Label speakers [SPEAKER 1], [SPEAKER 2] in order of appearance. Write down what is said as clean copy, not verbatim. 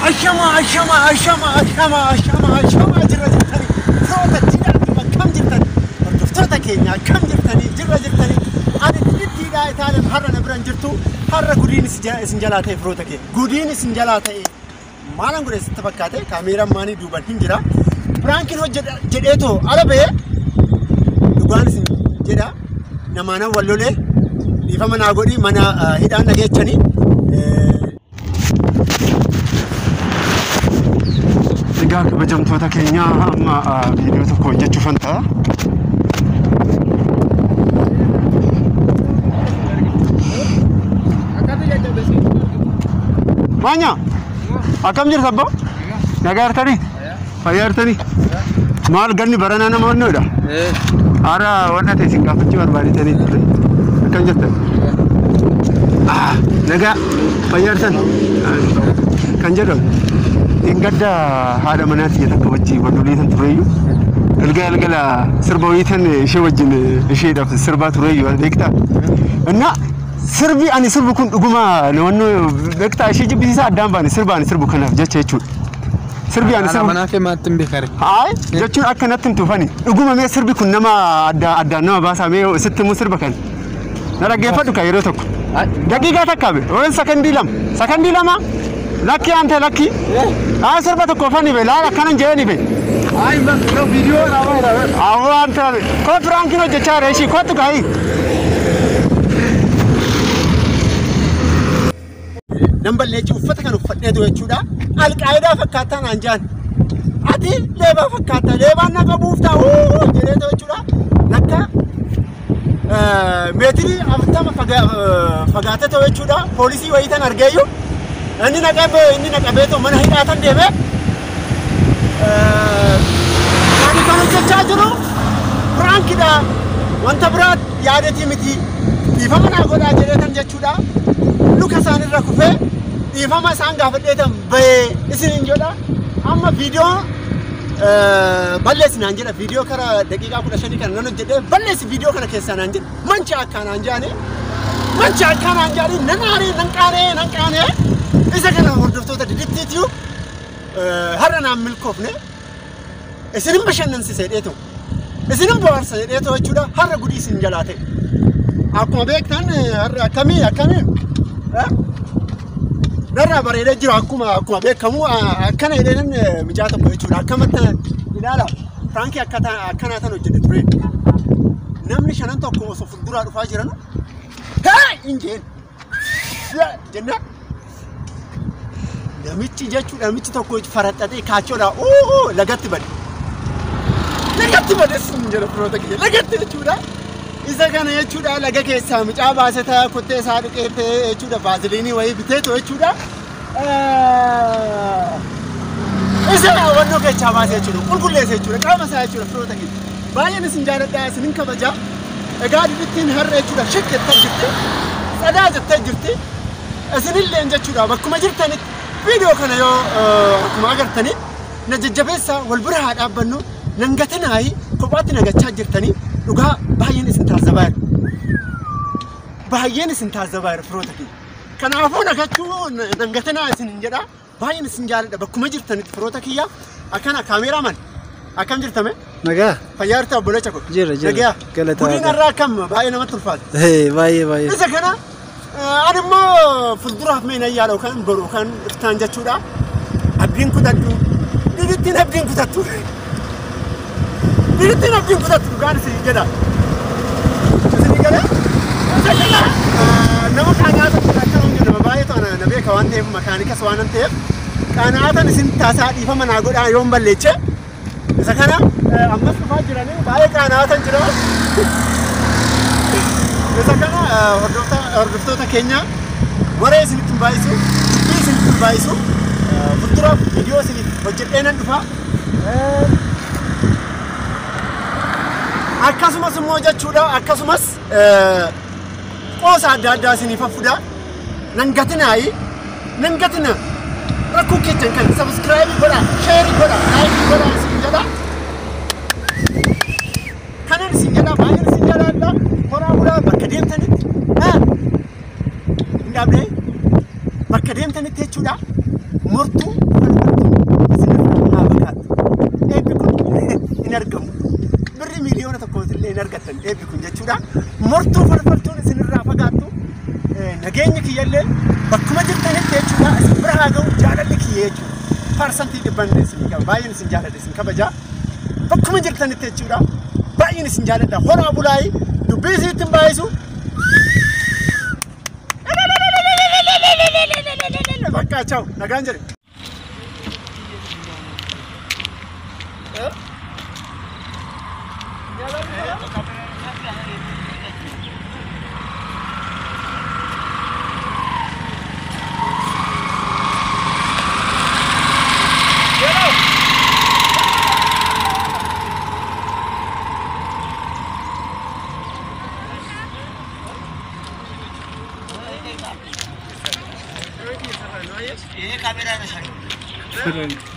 [SPEAKER 1] Ashama ashama ashama ashama ashama ashama jirra jirtanii firoota jidhaatti akkam jirtanii hordoftoota keenya akkam jirtanii jirra jirtanii ani didittiidhaa itaaleen har'a na biran jirtu har'a gudiin isin jalaa ta'e firoota keenya gudiin isin jalaa ta'e maalan godhe sitti fakkaate kaameeraan maanii duuban hin jira piraankiin hojjedha jedheetoo ala ba'ee dhugaan isin jedha namaanan wallolee dhiifama naa godhi mana hidhaan dhageechanii. Egaa kabajamtoota keenya amma viidiyoo tokko hojjechuufan ta'a. Maanya akkam jirta abbaa? Nagaa jirtanii? Fayyaa jirtanii? Maal ganni baranaa nama wannoodha? Haara wanna ta'e isin gaafachuu barbaadetanii ture. Akkam jirtan? Nagaa fayyaa jirtan? Kan jedhamu hin gadda haadha manaa tiyya takka wajjin wal loleetan tureyyuu galgala sirba wayiitan ishee wajjin isheedhaaf sirbaa tureyyuu beektaa? Innaa sirbi ani sirbu kun dhuguma naannoo beektaa ishee jibbisiisaa addaan baane sirba ani sirbu kanaaf jecha jechuudha. Sirbi ani sirbu.
[SPEAKER 2] Manaa kee maatti hin beekare.
[SPEAKER 1] Haay jechuun akka natti hin tufani. Dhuguma mee sirbi kun nama addaan nama baasaa mee sitti immoo sirba kan. Na dhaggeeffadhu kan yeroo tokko. Daqiiqaa takka be yookiin sakandii lama. Sakandii lama lakkii ante lakkii. Haa sirba tokko fani be laala akkanan jeeni be.
[SPEAKER 2] Haay viidiyoo namaa irraa.
[SPEAKER 1] Awwaa ante koo piraankiin hojjechaa jira ishii kootu kaayii. Nan balleechi uffata kan uffadheetu jechuudha. Alqaayidaa fakkaataa naan jaan. Ati leebaa fakkaata leebaan na qabuuf taa'u jedheetu jechuudha. Lakka meetirii 40 fagaatee ta'u jechuudha. Poolisii wayiitan argeeyyu. Inni na qabeetoo mana hidhaatan deeme. Ani kan hojjechaa jiru piraankidha. Wanta biraa yaadetii miti. Dhiifama naa godhaa jedheetan jechuudha. Luka isaanirra kufee dhiifama isaan gaafadheetan bahee isiniin jedha. Amma viidiyoo balleessi naan jedha. Viidiyoo karaa daqiiqaa 15 kana nan hojjedhee balleessi viidiyoo kana keessaa naan jedha. Mancha akka naan jedhanii mancha akka naan jedhanii nan aaree nan qaanee nan qaanee isa kana hordoftoota didittiitiyu har'a naan milkoofne isinin bashannansiise jedheetu isinin bohaarsa jedheetu jechuudha. Har'a gudii isin jalaa ta'e. Akkuma beektan har'a akkamii akkamii narraa bareedee jira akkuma beekamu akkana jedheen mucaa tokko jechuudha. Akkamatti ilaala piraankii akkanaa tan hojjete ture. Namni shanan tokko osoo fuulduraa dhufaa jiran hee hin jeen jennaan namichi jechuudha namichi tokko faraxxatee kaachoodha lagatti bade. Lagatti bade sin jedha firoota kiyya lagatti jechuudha. Isa kana jechuudha laga keessaa mucaa baasee ta'a kottee isaa dhiqee jechuudha vaaziliinii wayii biteetu jechuudha. Isa wannoo keessaa baasee jechuudha qulqulleessa jechuudha qaama isaa jechuudha firoota kiyya. Baay'een isin jaaladha isinin kabaja. Egaa didittiin har'a jechuudha shik jettee jirti. Sadaa jettee jirti. Isinilleen jechuudha bakkuma jirtanitti viidiyoo kana yoo akkuma agartanii na jajjabeessa wal bira haa dhaabbannu nan gatinaayi kophaatti nagachaa jirtanii dhugaa baay'een isin taasisabaa jira. Baay'een isin taasisabaa jira firoota kiyya. Kanaafuu nagachuu nan gatinaa isin hin jedha. Baay'een isin jaaladha bakkuma jirtanitti firoota kiyya. Akkana kaameeraaman akkam jirtame?
[SPEAKER 2] Nagaa.
[SPEAKER 1] Fayyaa jirta obboleessa ko?
[SPEAKER 2] Jira jira.
[SPEAKER 1] Nagaa.
[SPEAKER 2] Galata.
[SPEAKER 1] Gudiin irraa akkam baay'ee namatti ulfaata.
[SPEAKER 2] Baay'ee baay'ee.
[SPEAKER 1] Isa kana ani immoo fuulduraaf mee nan yaada yookaan boru yookaan iftaan jechuudha. Abdiin kutadhu. Didittiin abdiin kutattu. Didittiin abdiin kutattu dhugaan isin jedha. Isin galee? Isa kana nama kaanaata akkana hin jedhama baay'eetu ana na beeka waan ta'eef makaanikas waan ta'eef qaanaatan isin taasaa dhiifama naa godhaa yoon balleeche. Isa kana ammas dhufaa jiranii baay'ee qaanaatan jira. Isa kana hordoftoota keenya waree isinitti hin baay'isu, dubbii isinitti hin baay'isu, fuulduraaf viidiyoo isiniif hojjedhee nan dhufa. Akkasumas immoo jechuudha akkasumas qoosa adda addaa isiniif fuda. Nan gatinaayi, nan gatina. Rakkoo keessan kan sabiskiraayibii godhaa, sheerii godhaa, laayikii godhaa isin jedha. Kanan isin jedha baay'een isin jaalladha. Horaa bulaa bakka deemtanitti hin dhaabne bakka deemtanitti jechuudha. Mortuu falfaltuun isinirraa haa fagaattu. Eebbi kun hin argamu. Birri 1 miliyoona illee hin argattan eebbi kun jechuudha. Mortuu falfaltuun isinirraa fagaattu. Nageenya kiyyallee bakkuma jirtanitti jechuudha. Isin bira haa ga'u jaalalli kiyya jechuudha. 100% isin qaba. Baay'een isin jaaladha, isin kabajaa. Bakkuma jirtanitti jechuudha. Baay'een isin jaaladha. Horaa bulaayi, dubbii isinitti hin baay'isu. Bakka ciao, nagaan jedhe.
[SPEAKER 3] ይሄ ካሜራ ያነሳል።